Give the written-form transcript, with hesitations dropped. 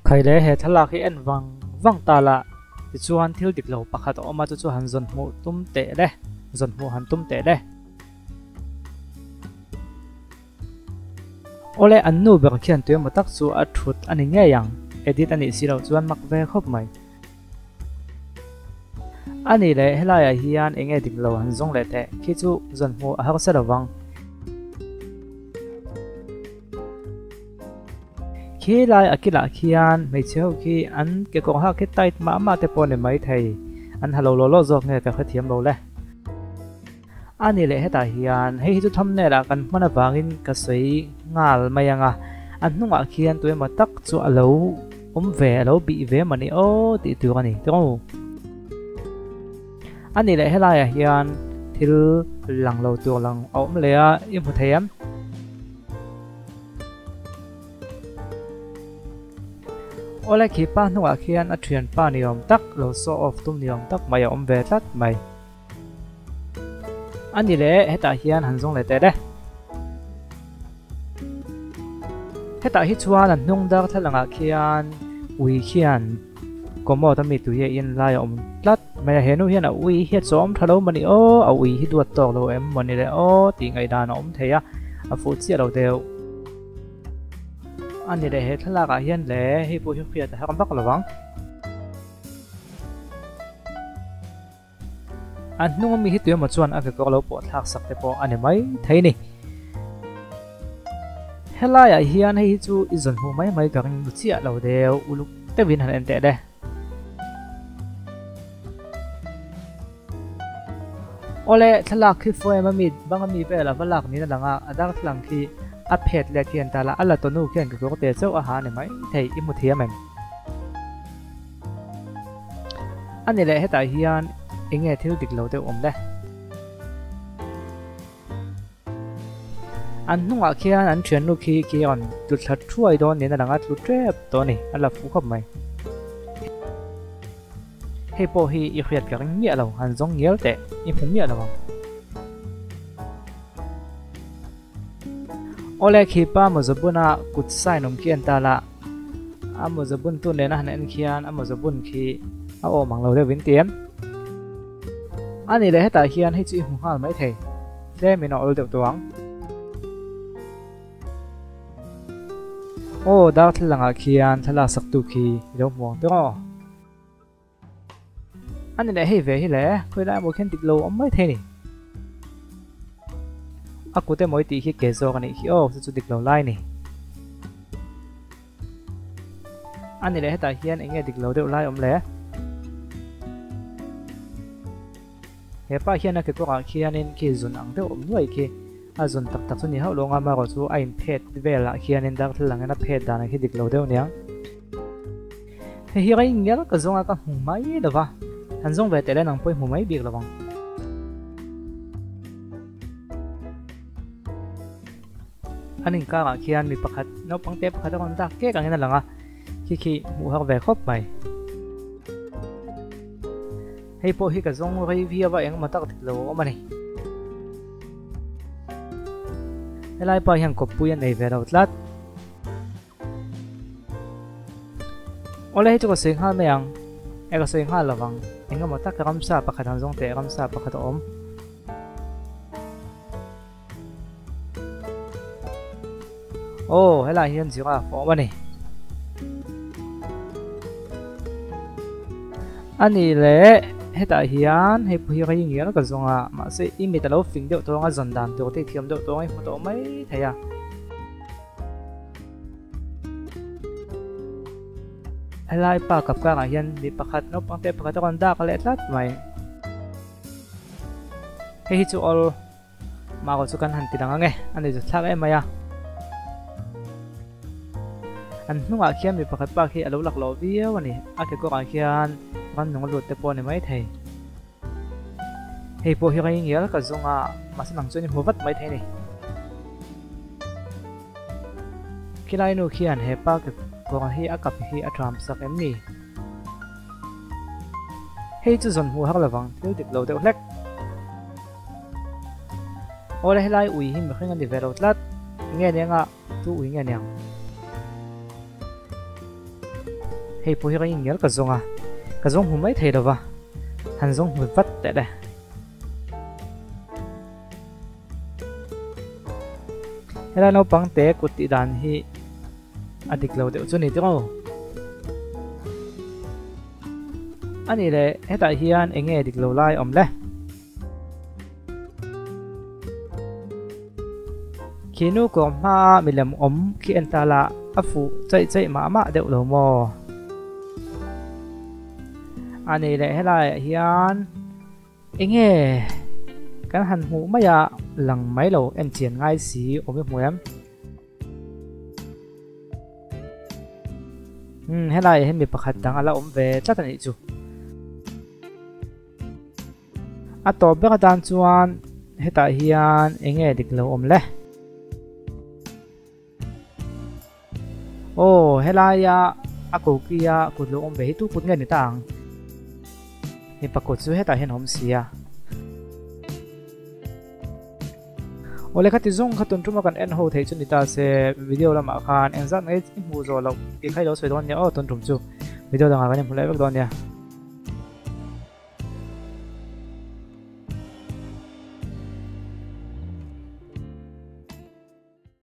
Khaile he thlalak hi en vang vang ta la, tichuan thil dik lo pakhat a awm a chu chu han zawn hmuh tum teh le, zawn hmuh han tum teh le. Awle an nu ber khian tuemaw tak chu a thut a ni ngei ang, edit a nih si loh chuan mak ve khawp mai. A nih leh helaiah hian eng nge dik lo han zawng leh teh, khi chu zawn hmuh a harsa lo vang. Khi lai a kilah khian hmeichhe ho khi an kekawng hak khi tight mah mah te pawh a ni maithei, an ha lo law law zawk nge ka hrethiam lo le. A ni leh hetah hian hei hi chu thumbnail ah kan hman avangin ka sawi nghal mai ang a, a hnungah khian tuemaw tak chu a lo awm ve, a lo bih ve mah ni aw tih tur a ni tawng u. A ni leh helaiah hian thil lang lo tur lang a awm leh a, i hmu thei em? Awle khi pa hnungah khian a thianpa ni awm tak lo show off tum ni awm tak mai a awm ve tlat mai. A ni le, hetah hian han zawng leh teh le. Hetah hi chuan an hnung dar thlalangah khian ui khian commode a mi tui a in lai a awm tlat mai a, henu hian a ui hi a chawm tha lo mawni aw, a ui hi duat tawk lo em mawni le aw tih ngaihdan a awm thei a, a fuh chiah lo deuh. A ni le, he thlalakah hian le hei pawh hi hriat a har vak lo vang. A hnung ami hi tuemaw chuan a kekawr lo pawh thlak sak te pawh a ni mai thei ni. Helaiah hian hei hi chu i zawn hmuh mai mai ka ring chiah lo deuh uluk deuhin han en teh le. Awle, thlalak khi frame ami bang ami vel a va lak niin a lang a, a darthlalang khi a phet let hian ta la, a la tawnu khian kekawr te chauh a ha a ni mai thei, i hmu thiam em? A ni leh hetah hian eng nge thil dik lo deuh awm le? An hnungah khian an thiannu khi khi a rawn tlu thla thuai dawn niin a lang a, tlu tep tawh a ni, a la fuh khawp mai. Hei pawh hi i hriat ka ring miah lo, han zawng ngial teh, i hmu miah lo ang. Awle khi pa mawzabuna kut sign awm khi a en ta la. A mawza bun tu nena han en khian a mawza bun khi a awm ang lo deuh in ti em? A nih leh hetah hian hei chu i hmu nghal mai thei. Tlem in a awl deuh tawh ang. Aw darthlalang ah khian thlalak sak tu khi i lo hmu ang tawh aw. A ni leh hei ve hi le, khawi lai emaw khian dik lo awm mai thei a ni. A kut emaw i tih hi ke zawk a nih khi aw, chu chu dik lo lai a ni. A ni leh hetah hian eng nge dik lo deuh lai awm le? Hepa hian a kekawrah khianin khi zun ang deuh awm nuai khi a zun tak tak chu ni hauh lo ang a, amaherawh chu a inphet velah khianin darthlalangin a phet danah khi dik lo deuh aniang. Hei hi rei ngial ka zawng a ka hmu mai lo va, han zawng ve teh le nang pawh i hmu mai bik lo ang. An inkarah khian mi pakhat naupang te pakhat a rawn dak kek angin a lang a, khi khi hmuh har ve khawp mai. Hei pawh hi ka zawng rei viau a engemaw tak dik lo a awm a ni. Helai pa hian kawppui a nei ve lo tlat. Awle hei chu ka sawi nghal mai ang. E ka sawi nghal lovang. Engemaw tak ramsa pakhat han zawng teh ramsa pakhat a awm. Aw helai hian giraffe a awm a ni. A nih leh hetah hian hei pawh hi rei ngial ka zawng a mahse i mit a lo fing deuh tawng a zawn dan tur te i thiam deuh tawng a i hmu tawh mai thei a. Helai pa kap kangah hian mi pakhat naupang te pakhat a rawn dak leh tlat mai. Hei hi chu awl mah chu kan han ti dang ange a ni zut thlak em mai a. An hnungah khian mi pakhat pa khi a lo lak lawh viau a ni. A kekawrah khian rannung a lut te pawh a ni maithei. Hei pawh hi rei ngial ka zawng a, mahse nang chuan i hmu vat mai thei a ni. Khilai nu khian he pa kekawr hi a kap hi a ṭham sak em ni? Hei chu zawn hmuh har lovang, thil dik lo deuh hlek. Awle helai ui hi mihring a ni ve lo tlat, nge nia ngah, tu ui nge niang? Hei pawh hi ka inngel ka zawng a, ka zawng hmu mai thei lo va, han zawng hmu vat teh le. Helai naupang te kut tih dan hi a dik lo deuh chu ni tiraw? A nih leh hetah hian eng nge dik lo lai awm le? Khi nu kawng hmaa milem awm khi en ta la a fuh chaih chaih mah mah deuh lo maw? A nih leh helaiah hian eng nge kan han hmuh mai a lang mai lo en chian ngai si awm i hmu em? Umm helaiah hian mi pakhat dang a la awm ve tlat a nih chu. A tawp ber atan chuan hetah hian eng nge dik lo awm le? Aw helaia a kokia kut lo awm ve hi tu kut nge ni ta ang? Mipa kut chu hetah hian a awm si a. Awle khati zawng kha tun tuma kan en ho theih chu ni ta se video lamah khan engzat nge i hmuh zawh loh tih kha i lo sawi dawn nia aw tun tum chu video dangah kan inhmu leh vek dawn nia.